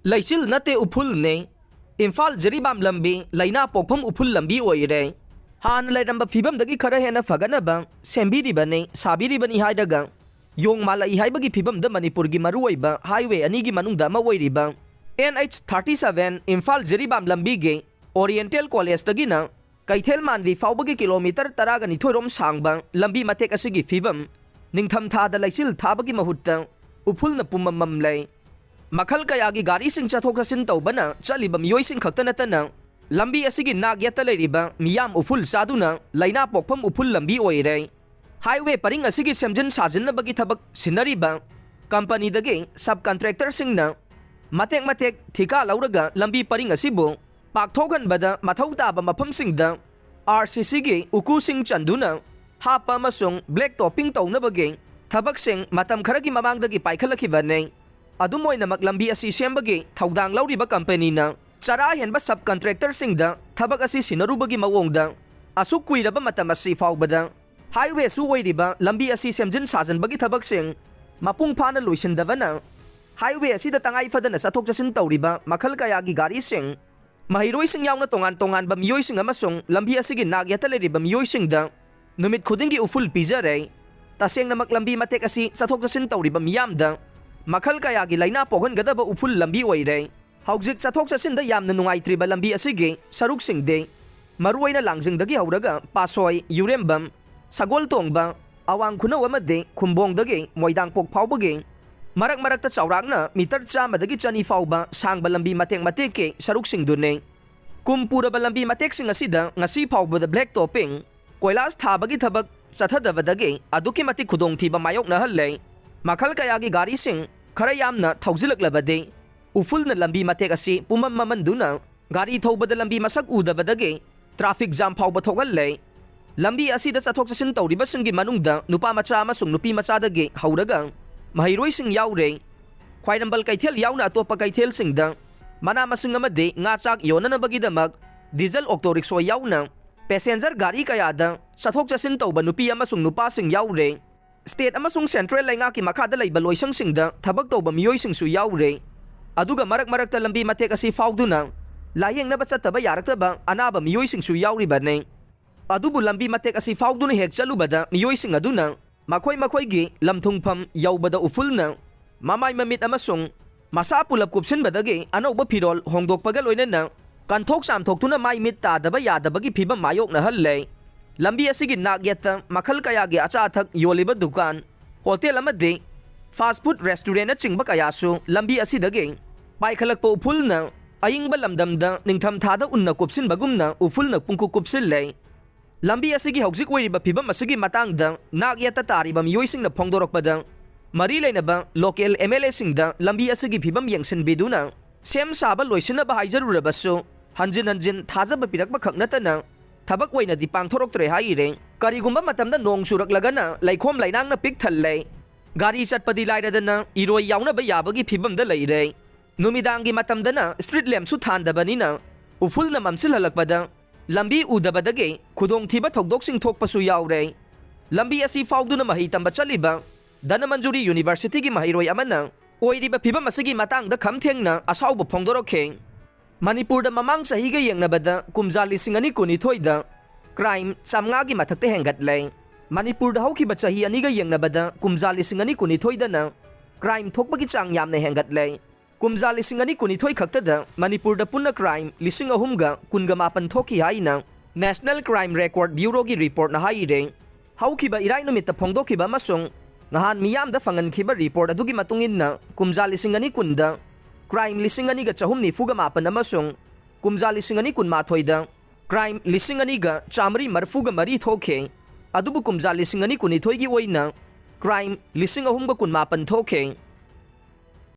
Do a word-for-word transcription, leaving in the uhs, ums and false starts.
ꯂꯩꯆꯤꯜ ꯅꯠꯇꯦ, ꯎꯐꯨꯜꯅꯦ꯫ ꯏꯝꯐꯥꯜ ꯖꯤꯔꯤꯕꯥꯝ ꯂꯝꯕꯤ ꯂꯩꯅꯥ ꯄꯣꯛꯐꯝ ꯎꯐꯨꯜ ꯂꯝꯕꯤ ꯑꯣꯏꯔꯦ꯫ ꯍꯥꯟꯅ ꯂꯩꯔꯝꯕ ꯐꯤꯕꯝꯗꯒꯤ ꯈꯔ ꯍꯦꯟꯅ ꯐꯒꯠꯅꯕ ꯁꯦꯝꯕꯤꯔꯤꯕꯅꯤ, ꯁꯥꯕꯤꯔꯤꯕꯅꯤ ꯍꯥꯏꯔꯒ ꯌꯣꯡ ꯃꯥꯜꯂꯛꯏ ꯍꯥꯏꯕꯒꯤ ꯐꯤꯕꯝꯗ ꯃꯅꯤꯄꯨꯔꯒꯤ ꯃꯔꯨꯑꯣꯏꯕ highway ꯑꯅꯤꯒꯤ ꯃꯅꯨꯡꯗ ꯑꯃ ꯑꯣꯏꯔꯤꯕ N H thirty seven Imphal Jiribam ꯂꯝꯕꯤꯒꯤ Oriental Collegeꯇꯒꯤꯅ ꯀꯩꯊꯦꯜ ꯃꯥꯟꯕꯤ ꯐꯥꯎꯕꯒꯤ ꯀꯤꯂꯣꯃꯤꯇꯔ ꯇꯔꯥꯒ ꯅꯤꯊꯣꯏꯔꯣꯝ ꯁꯥꯡꯕ ꯂꯝꯕꯤ ꯃꯇꯦꯛ ꯑꯁꯤꯒꯤ ꯐꯤꯕꯝ ꯅꯤꯡꯊꯝꯊꯥꯗ ꯂꯩꯆꯤꯜ ꯊꯥꯕꯒꯤ ꯃꯍꯨꯠꯇ ꯎꯐꯨꯜꯅ ꯄꯨꯝꯃꯝꯃꯝꯂꯦ꯫ ꯃꯈꯜ ꯀꯌꯥꯒꯤ ꯒꯥꯔꯤꯁꯤꯡ ꯆꯠꯊꯣꯛ ꯆꯠꯁꯤꯟ ꯇꯧꯕꯅ ꯆꯠꯂꯤꯕ ꯃꯤꯑꯣꯏꯁꯤꯡ ꯈꯛꯇ ꯅꯠꯇꯅ ꯂꯝꯕꯤ ꯑꯁꯤꯒꯤ ꯅꯥꯛ ꯌꯦꯠꯇ ꯂꯩꯔꯤꯕ ꯃꯤꯌꯥꯝ ꯎꯐꯨꯜ ꯆꯥꯗꯨꯅ ꯂꯩꯅꯥ ꯄꯣꯛꯐꯝ ꯎꯐꯨꯜ ꯂꯝꯕꯤ ꯑꯣꯏꯔꯦ꯫ Highway ꯄꯔꯤꯡ ꯑꯁꯤꯒꯤ ꯁꯦꯝꯖꯤꯟ ꯁꯥꯖꯤꯟꯅꯕꯒꯤ ꯊꯕꯛ ꯁꯤꯟꯅꯔꯤꯕ ꯀꯝꯄꯅꯤꯗꯒꯤ subcontractorꯁꯤꯡꯅ ꯃꯇꯦꯛ ꯃꯇꯦꯛ ꯊꯤꯀꯥ ꯂꯧꯔꯒ ꯂꯝꯕꯤ ꯄꯔꯤꯡ ꯑꯁꯤꯕꯨ ꯄꯥꯛꯊꯣꯛꯍꯟꯕꯗ ꯃꯊꯧ ꯇꯥꯕ ꯃꯐꯝꯁꯤꯡꯗ RCCꯒꯤ ꯎꯀꯨꯁꯤꯡ ꯆꯟꯗꯨꯅ ꯍꯥꯞꯄ ꯑꯃꯁꯨꯡ black topping ꯇꯧꯅꯕꯒꯤ ꯊꯕꯛꯁꯤꯡ ꯃꯇꯝ ꯈꯔꯒꯤ ꯃꯃꯥꯡꯗꯒꯤ ꯄꯥꯏꯈꯠꯂꯛꯈꯤꯕꯅꯤ꯫ ꯑꯗꯨꯝ ꯑꯣꯏꯅꯃꯛ, ꯂꯝꯕꯤ ꯑꯁꯤ ꯁꯦꯝꯕꯒꯤ ꯊꯧꯗꯥꯡ ꯂꯧꯔꯤꯕ ꯀꯝꯄꯅꯤꯅ ꯆꯔꯥ ꯍꯦꯟꯕ subcontractorꯁꯤꯡꯗ ꯊꯕꯛ ꯑꯁꯤ ꯁꯤꯟꯅꯔꯨꯕꯒꯤ ꯃꯑꯣꯡꯗ ꯑꯁꯨꯛ ꯀꯨꯏꯔꯕ ꯃꯇꯝ ꯑꯁꯤ ꯐꯥꯎꯕꯗ highwayꯁꯨ ꯑꯣꯏꯔꯤꯕ ꯂꯝꯕꯤ ꯑꯁꯤ ꯁꯦꯝꯖꯤꯟ ꯁꯥꯖꯤꯟꯕꯒꯤ ꯊꯕꯛꯁꯤꯡ ꯃꯄꯨꯡ ꯐꯥꯅ ꯂꯣꯏꯁꯤꯟꯗꯕꯅ highway ꯑꯁꯤꯗ ꯇꯉꯥꯏ ꯐꯗꯅ ꯆꯠꯊꯣꯛ ꯆꯠꯁꯤꯟ ꯇꯧꯔꯤꯕ ꯃꯈꯜ ꯀꯌꯥꯒꯤ ꯒꯥꯔꯤꯁꯤꯡ, ꯃꯍꯩꯔꯣꯏꯁꯤꯡ ꯌꯥꯎꯅ ꯇꯣꯉꯥꯟ ꯇꯣꯉꯥꯟꯕ ꯃꯤꯑꯣꯏꯁꯤꯡ ꯑꯃꯁꯨꯡ ꯂꯝꯕꯤ ꯑꯁꯤꯒꯤ ꯅꯥꯛ ꯌꯦꯠꯇ ꯂꯩꯔꯤꯕ ꯃꯤꯑꯣꯏꯁꯤꯡꯗ ꯅꯨꯃꯤꯠ ꯈꯨꯗꯤꯡꯒꯤ ꯎꯐꯨꯜ ꯄꯤꯖꯔꯦ꯫ ꯇꯁꯦꯡꯅꯃꯛ, ꯂꯝꯕꯤ ꯃꯇꯦꯛ ꯑꯁꯤ ꯆꯠꯊꯣꯛ ꯆꯠꯁꯤꯟ ꯇꯧꯔꯤꯕ ꯃꯤꯌꯥꯝꯗ ꯃꯈꯜ ꯀꯌꯥꯒꯤ ꯂꯥꯏꯅꯥ ꯄꯣꯛꯍꯟꯒꯗꯕ ꯎꯐꯨꯜ ꯂꯝꯕꯤ ꯑꯣꯏꯔꯦ꯫ ꯍꯧꯖꯤꯛ ꯆꯠꯊꯣꯛ ꯆꯠꯁꯤꯟꯗ ꯌꯥꯝꯅ ꯅꯨꯡꯉꯥꯏꯇ꯭ꯔꯤꯕ ꯂꯝꯕꯤ ꯑꯁꯤꯒꯤ ꯁꯔꯨꯛꯁꯤꯡꯗꯤ ꯃꯔꯨꯑꯣꯏꯅ ꯂꯥꯡꯖꯤꯡꯗꯒꯤ ꯍꯧꯔꯒ ꯄꯥꯠꯁꯣꯏ, ꯌꯨꯔꯦꯝꯕꯝ, ꯁꯒꯣꯜꯇꯣꯡꯕ, ꯑꯋꯥꯡ ꯈꯨꯅꯧ ꯑꯃꯗꯤ ꯈꯨꯝꯕꯣꯡꯗꯒꯤ ꯃꯣꯏꯗꯥꯡꯄꯣꯛ ꯐꯥꯎꯕꯒꯤ ꯃꯔꯛ ꯃꯔꯛꯇ ꯆꯥꯎꯔꯥꯛꯅ ꯃꯤꯇꯔ ꯆꯥꯝꯃꯗꯒꯤ ꯆꯅꯤ ꯐꯥꯎꯕ ꯁꯥꯡꯕ ꯂꯝꯕꯤ ꯃꯇꯦꯛ ꯃꯇꯦꯛꯀꯤ ꯁꯔꯨꯛꯁꯤꯡꯗꯨꯅꯤ꯫ ꯀꯨꯝ ꯄꯨꯔꯕ ꯂꯝꯕꯤ ꯃꯇꯦꯛꯁꯤꯡ ꯑꯁꯤꯗ ꯉꯁꯤ ꯐꯥꯎꯕꯗ black topping, ꯀꯣꯏꯂꯥꯁ ꯊꯥꯕꯒꯤ ꯊꯕꯛ ꯆꯠꯊꯗꯕꯗꯒꯤ ꯑꯗꯨꯛꯀꯤ ꯃꯇꯤꯛ ꯈꯨꯗꯣꯡꯊꯤꯕ ꯃꯥꯌꯣꯛꯅꯍꯜꯂꯦ꯫ ꯃꯈꯜ ꯀꯌꯥꯒꯤ ꯒꯥꯔꯤꯁꯤꯡ ꯈꯔ ꯌꯥꯝꯅ ꯊꯧꯖꯤꯜꯂꯛꯂꯕꯗꯤ ꯎꯐꯨꯜꯅ ꯂꯝꯕꯤ ꯃꯇꯦꯛ ꯑꯁꯤ ꯄꯨꯝꯃꯝ ꯃꯝꯍꯟꯗꯨꯅ ꯒꯥꯔꯤ ꯊꯧꯕꯗ ꯂꯝꯕꯤ ꯃꯁꯛ ꯎꯗꯕꯗꯒꯤ traffic jam ꯐꯥꯎꯕ ꯊꯣꯛꯍꯜꯂꯦ꯫ ꯂꯝꯕꯤ ꯑꯁꯤꯗ ꯆꯠꯊꯣꯛ ꯆꯠꯁꯤꯟ ꯇꯧꯔꯤꯕꯁꯤꯡꯒꯤ ꯃꯅꯨꯡꯗ ꯅꯨꯄꯥ ꯃꯆꯥ ꯑꯃꯁꯨꯡ ꯅꯨꯄꯤ ꯃꯆꯥꯗꯒꯤ ꯍꯧꯔꯒ ꯃꯍꯩꯔꯣꯏꯁꯤꯡ ꯌꯥꯎꯔꯦ꯫ ꯈ꯭ꯋꯥꯏꯔꯝꯕꯟ ꯀꯩꯊꯦꯜ ꯌꯥꯎꯅ ꯑꯇꯣꯞꯄ ꯀꯩꯊꯦꯜꯁꯤꯡꯗ ꯃꯅꯥ ꯃꯁꯤꯡ ꯑꯃꯗꯤ ꯉꯥ ꯆꯥꯛ ꯌꯣꯟꯅꯅꯕꯒꯤꯗꯃꯛ diesel auto rickshaw ꯌꯥꯎꯅ passenger ꯒꯥꯔꯤ ꯀꯌꯥꯗ ꯆꯠꯊꯣꯛ ꯆꯠꯁꯤꯟ ꯇꯧꯕ ꯅꯨꯄꯤ ꯑꯃꯁꯨꯡ ꯅꯨꯄꯥꯁꯤꯡ ꯌꯥꯎꯔꯦ꯫ State ꯑꯃꯁꯨꯡ central ꯂꯩꯉꯥꯛꯀꯤ ꯃꯈꯥꯗ ꯂꯩꯕ ꯂꯣꯏꯁꯪꯁꯤꯡꯗ ꯊꯕꯛ ꯇꯧꯕ ꯃꯤꯑꯣꯏꯁꯤꯡꯁꯨ ꯌꯥꯎꯔꯦ꯫ ꯑꯗꯨꯒ ꯃꯔꯛ ꯃꯔꯛꯇ ꯂꯝꯕꯤ ꯃꯇꯦꯛ ꯑꯁꯤ ꯐꯥꯎꯗꯨꯅ ꯂꯥꯌꯦꯡꯅꯕ ꯆꯠꯇꯕ ꯌꯥꯔꯛꯇꯕ ꯑꯅꯥꯕ ꯃꯤꯑꯣꯏꯁꯤꯡꯁꯨ ꯌꯥꯎꯔꯤꯕꯅꯤ꯫ ꯑꯗꯨꯕꯨ ꯂꯝꯕꯤ ꯃꯇꯦꯛ ꯑꯁꯤ ꯐꯥꯎꯗꯨꯅ ꯍꯦꯛ ꯆꯠꯂꯨꯕꯗ ꯃꯤꯑꯣꯏꯁꯤꯡ ꯑꯗꯨꯅ ꯃꯈꯣꯏ ꯃꯈꯣꯏꯒꯤ ꯂꯝꯊꯨꯡꯐꯝ ꯌꯧꯕꯗ ꯎꯐꯨꯜꯅ ꯃꯃꯥꯏ ꯃꯃꯤꯠ ꯑꯃꯁꯨꯡ ꯃꯁꯥ ꯄꯨꯂꯞ ꯀꯨꯞꯁꯤꯟꯕꯗꯒꯤ ꯑꯅꯧꯕ ꯐꯤꯔꯣꯜ ꯍꯣꯡꯗꯣꯛꯄꯒ ꯂꯣꯏꯅꯅ ꯀꯟꯊꯣꯛ ꯆꯥꯝꯊꯣꯛꯇꯨꯅ ꯃꯥꯏ ꯃꯤꯠ ꯇꯥꯗꯕ ꯌꯥꯗꯕꯒꯤ ꯐꯤꯕꯝ ꯃꯥꯌꯣꯛꯅꯍꯜꯂꯦ꯫ ꯂꯝꯕꯤ ꯑꯁꯤꯒꯤ ꯅꯥꯛ ꯌꯦꯠꯇ ꯃꯈꯜ ꯀꯌꯥꯒꯤ ꯑꯆꯥ ꯑꯊꯛ ꯌꯣꯜꯂꯤꯕ ꯗꯨꯀꯥꯟ, ꯍꯣꯇꯦꯜ ꯑꯃꯗꯤ ꯐꯥꯁ ꯐꯨꯗ ꯔꯦꯁꯇꯨꯔꯦꯟꯠꯅꯆꯤꯡꯕ ꯀꯌꯥꯁꯨ ꯂꯝꯕꯤ ꯑꯁꯤꯗꯒꯤ ꯄꯥꯏꯈꯠꯂꯛꯄ ꯎꯐꯨꯜꯅ ꯑꯏꯪꯕ ꯂꯝꯗꯝꯗ ꯅꯤꯡꯊꯝꯊꯥꯗ ꯎꯟꯅ ꯀꯨꯞꯁꯤꯟꯕꯒꯨꯝꯅ ꯎꯐꯨꯜꯅ ꯄꯨꯡꯀꯨꯞ ꯀꯨꯞꯁꯤꯜꯂꯦ꯫ ꯂꯝꯕꯤ ꯑꯁꯤꯒꯤ ꯍꯧꯖꯤꯛ ꯑꯣꯏꯔꯤꯕ ꯐꯤꯕꯝ ꯑꯁꯤꯒꯤ ꯃꯇꯥꯡꯗ ꯅꯥꯛ ꯌꯦꯠꯇ ꯇꯥꯔꯤꯕ ꯃꯤꯑꯣꯏꯁꯤꯡꯅ ꯐꯣꯡꯗꯣꯔꯛꯄꯗ, ꯃꯔꯤ ꯂꯩꯅꯕ ꯂꯣꯀꯦꯜ ꯑꯦꯝ ꯑꯦꯜ ꯑꯦꯁꯤꯡꯗ ꯂꯝꯕꯤ ꯑꯁꯤꯒꯤ ꯐꯤꯕꯝ ꯌꯦꯡꯁꯤꯟꯕꯤꯗꯨꯅ ꯁꯦꯝ ꯁꯥꯕ ꯂꯣꯏꯁꯤꯟꯅꯕ ꯍꯥꯏꯖꯔꯨꯔꯕꯁꯨ, ꯍꯟꯖꯤꯟ ꯍꯟꯖꯤꯟ ꯊꯥꯖꯕ ꯄꯤꯔꯛꯄ ꯈꯛ ꯅꯠꯇꯅ ꯊꯕꯛ ꯑꯣꯏꯅꯗꯤ ꯄꯥꯡꯊꯣꯔꯛꯇ꯭ꯔꯦ ꯍꯥꯏꯔꯦ꯫ ꯀꯔꯤꯒꯨꯝꯕ ꯃꯇꯝꯗ ꯅꯣꯡ ꯆꯨꯔꯛꯂꯒꯅ ꯂꯩꯈꯣꯝ ꯂꯩꯅꯥꯡꯅ ꯄꯤꯛ ꯊꯜꯂꯦ꯫ ꯒꯥꯔꯤ ꯆꯠꯄꯗꯤ ꯂꯥꯏꯔꯗꯅ ꯏꯔꯣꯏ ꯌꯥꯎꯅꯕ ꯌꯥꯕꯒꯤ ꯐꯤꯕꯝꯗ ꯂꯩꯔꯦ꯫ ꯅꯨꯃꯤꯗꯥꯡꯒꯤ ꯃꯇꯝꯗꯅ ꯁ꯭ꯇ꯭ꯔꯤꯠ ꯂꯦꯝꯞꯁꯨ ꯊꯥꯟꯗꯕꯅꯤꯅ ꯎꯐꯨꯜꯅ ꯃꯝꯁꯤꯜꯍꯜꯂꯛꯄꯗ ꯂꯝꯕꯤ ꯎꯗꯕꯗꯒꯤ ꯈꯨꯗꯣꯡꯊꯤꯕ ꯊꯧꯗꯣꯛꯁꯤꯡ ꯊꯣꯛꯄꯁꯨ ꯌꯥꯎꯔꯦ꯫ ꯂꯝꯕꯤ ꯑꯁꯤ ꯐꯥꯎꯗꯨꯅ ꯃꯍꯩ ꯇꯝꯕ ꯆꯠꯂꯤꯕ ꯙꯅꯃꯟꯖꯨꯔꯤ ꯌꯨꯅꯤꯚꯔꯁꯤꯇꯤꯒꯤ ꯃꯍꯩꯔꯣꯏ ꯑꯃꯅ ꯑꯣꯏꯔꯤꯕ ꯐꯤꯕꯝ ꯑꯁꯤꯒꯤ ꯃꯇꯥꯡꯗ ꯈꯝ ꯊꯦꯡꯅ ꯑꯁꯥꯎꯕ ꯐꯣꯡꯗꯣꯔꯛꯈꯤ꯫ ꯃꯅꯤꯄꯨꯔꯗ ꯃꯃꯥꯡ ꯆꯍꯤꯒ ꯌꯦꯡꯅꯕꯗ ꯀꯨꯝꯖꯥ ꯂꯤꯁꯤꯡ ꯑꯅꯤ ꯀꯨꯟꯅꯤꯊꯣꯏꯗ ꯀ꯭ꯔꯥꯏꯝ ꯆꯥꯝꯃꯉꯥꯒꯤ ꯃꯊꯛꯇ ꯍꯦꯟꯒꯠꯂꯦ꯫ ꯃꯅꯤꯄꯨꯔꯗ ꯍꯧꯈꯤꯕ ꯆꯍꯤ ꯑꯅꯤꯒ ꯌꯦꯡꯅꯕꯗ ꯀꯨꯝꯖꯥ ꯂꯤꯁꯤꯡ ꯑꯅꯤ ꯀꯨꯟꯅꯤꯊꯣꯏꯗꯅ ꯀ꯭ꯔꯥꯏꯝ ꯊꯣꯛꯄꯒꯤ ꯆꯥꯡ ꯌꯥꯝꯅ ꯍꯦꯟꯒꯠꯂꯦ꯫ ꯀꯨꯝꯖꯥ ꯂꯤꯁꯤꯡ ꯑꯅꯤ ꯀꯨꯟꯅꯤꯊꯣꯏ ꯈꯛꯇꯗ ꯃꯅꯤꯄꯨꯔꯗ ꯄꯨꯟꯅ ꯀ꯭ꯔꯥꯏꯝ ꯂꯤꯁꯤꯡ ꯑꯍꯨꯝꯒ ꯀꯨꯟꯒ ꯃꯥꯄꯟ ꯊꯣꯛꯈꯤ ꯍꯥꯏꯅ ꯅꯦꯁꯅꯦꯜ ꯀ꯭ꯔꯥꯏꯝ ꯔꯦꯀꯣꯔꯗ ꯕ꯭ꯌꯨꯔꯣꯒꯤ ꯔꯤꯄꯣꯔꯠꯅ ꯍꯥꯏꯔꯦ꯫ ꯍꯧꯈꯤꯕ ꯏꯔꯥꯏ ꯅꯨꯃꯤꯠꯇ ꯐꯣꯡꯗꯣꯛꯈꯤꯕ ꯑꯃꯁꯨꯡ ꯉꯍꯥꯟ ꯃꯤꯌꯥꯝꯗ ꯐꯪꯍꯟꯈꯤꯕ ꯔꯤꯄꯣꯔꯠ ꯑꯗꯨꯒꯤ ꯃꯇꯨꯡ ꯏꯟꯅ, ꯀꯨꯝꯖꯥ ꯂꯤꯁꯤꯡ ꯑꯅꯤ ꯀꯨꯟꯗ ꯀ꯭ꯔꯥꯏꯝ ꯂꯤꯁꯤꯡ ꯑꯅꯤꯒ ꯆꯍꯨꯝ ꯅꯤꯐꯨꯒ ꯃꯥꯄꯟ ꯑꯃꯁꯨꯡ ꯀꯨꯝꯖꯥ ꯂꯤꯁꯤꯡ ꯑꯅꯤ ꯀꯨꯟꯃꯥꯊꯣꯏꯗ ꯀ꯭ꯔꯥꯏꯝ ꯂꯤꯁꯤꯡ ꯑꯅꯤꯒ ꯆꯥꯃꯔꯤ ꯃꯔꯤꯐꯨꯒ ꯃꯔꯤ ꯊꯣꯛꯈꯤ꯫ ꯑꯗꯨꯕꯨ ꯀꯨꯝꯖꯥ ꯂꯤꯁꯤꯡ ꯑꯅꯤ ꯀꯨꯟꯅꯤꯊꯣꯏꯒꯤ ꯑꯣꯏꯅ ꯀ꯭ꯔꯥꯏꯝ ꯂꯤꯁꯤꯡ ꯑꯍꯨꯝꯒ ꯀꯨꯟꯃꯥꯄꯟ ꯊꯣꯛꯈꯤ꯫